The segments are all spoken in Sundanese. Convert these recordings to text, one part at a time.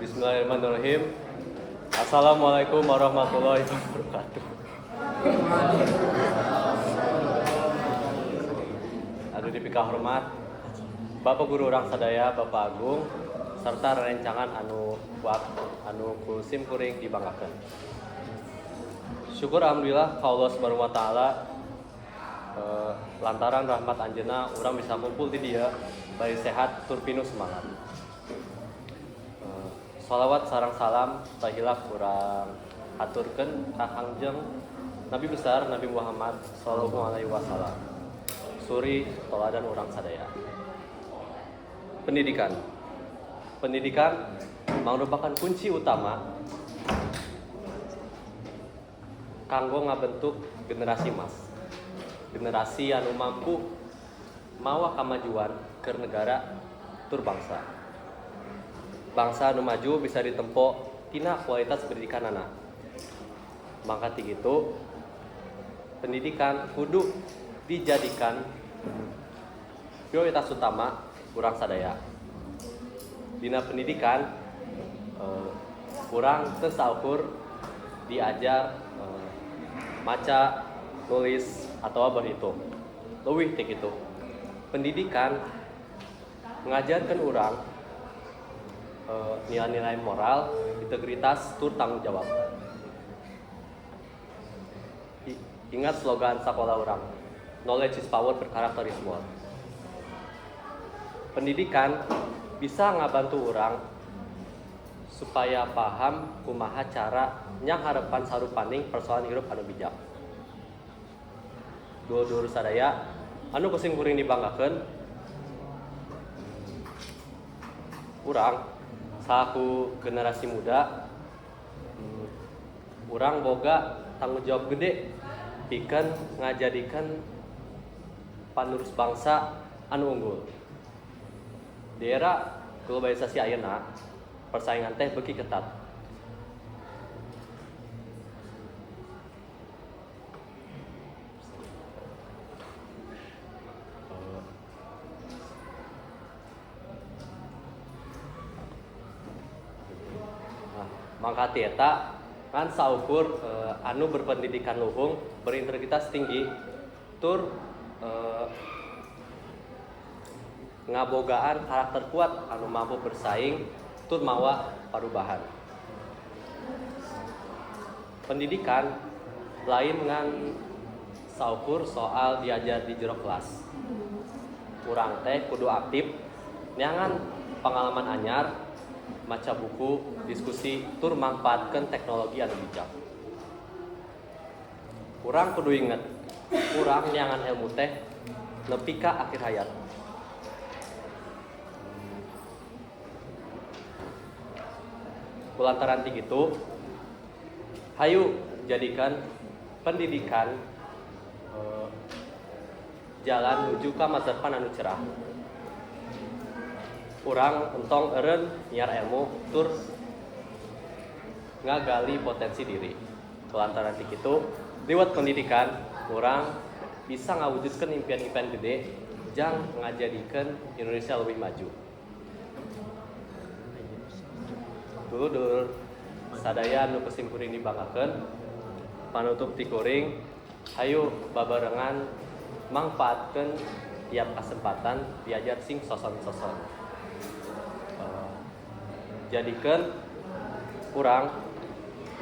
Bismillahirrahmanirrahim. Assalamualaikum warahmatullahi wabarakatuh. Anu dipikahormat Bapak Guru urang sadaya, Bapak Agung, serta rerencangan anu kuat anu ku sim kuring dibanggakeun. Syukur alhamdulillah ka Allah Subhanahu wa taala, lantaran rahmat anjeunna urang bisa kumpul di dieu bari sehat tur pinuh semangat. Salawat sareng salam teu hilap urang haturkeun ka Kangjeng Nabi besar Nabi Muhammad sallallahu alaihi wasallam. Suri toladan urang sadaya. Pendidikan. Pendidikan merupakan kunci utama kanggo ngabentuk generasi emas. Generasi anu mampu mawa kamajuan ke negara tur bangsa. Bangsa anu maju bisa ditempo tina kualitas pendidikan anak. Maka ti kitu pendidikan kudu dijadikan prioritas utama urang sadaya. Dina pendidikan, urang teu saukur diajar maca, nulis, atau berhitung. Leuwih ti kitu. Pendidikan ngajarkeun urang nilai-nilai moral, integritas, tur tanggung jawab. Ingat slogan sekolah urang, knowledge is power, berkarakter is more. Pendidikan bisa ngabantu urang supaya paham kumaha cara nyanghareupan sarupaning persoalan hirup anu bijak. Dulur-dulur sadaya anu ku sim kuring dibanggakeun, urang salaku generasi muda, urang boga tanggung jawab gede pikeun ngajadikeun panerus bangsa anu unggul. Di era globalisasi ayeuna, persaingan teh beuki ketat. Nah, mangka ti eta kan saukur anu berpendidikan luhung, berintegritas tinggi, tur ngabogaan karakter kuat anu mampu bersaing tur mawa parubahan. Pendidikan lain ngan saukur soal diajar di jero kelas. Urang teh kudu aktif neangan pengalaman anyar, maca buku, diskusi, tur mangfaatkeun teknologi anu bijak. Urang kudu inget, urang neangan ilmu teh nepi ka akhir hayat. Kulantaran ti kitu, hayu jadikan pendidikan jalan menuju ka masa depan anu cerah. Urang entong eureun nyiar ilmu tur ngagali potensi diri. Kulantaran ti kitu, liwat pendidikan urang bisa ngawujudkeun impian-impian gede jang ngajadikeun Indonesia lebih maju. Dulur sadaya anu ku sim kuring dibanggakeun, panutup ti kuring, hayu babarengan mangfaatkeun tiap kesempatan diajar sing soson-soson. Jadikeun urang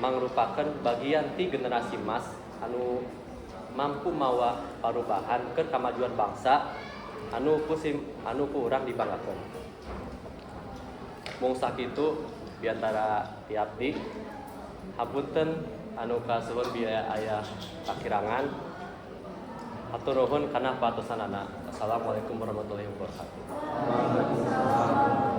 mangrupakeun bagian ti generasi emas anu mampu mawa parubahan ke kamajuan bangsa anu ku urang dibanggakeun. Mung sakitu diantara ti abdi, hapunten anu kasuhun biaya aya kakirangan. Hatur nuhun kana patusanana. Assalamualaikum warahmatullahi wabarakatuh. Waalaikumsalam.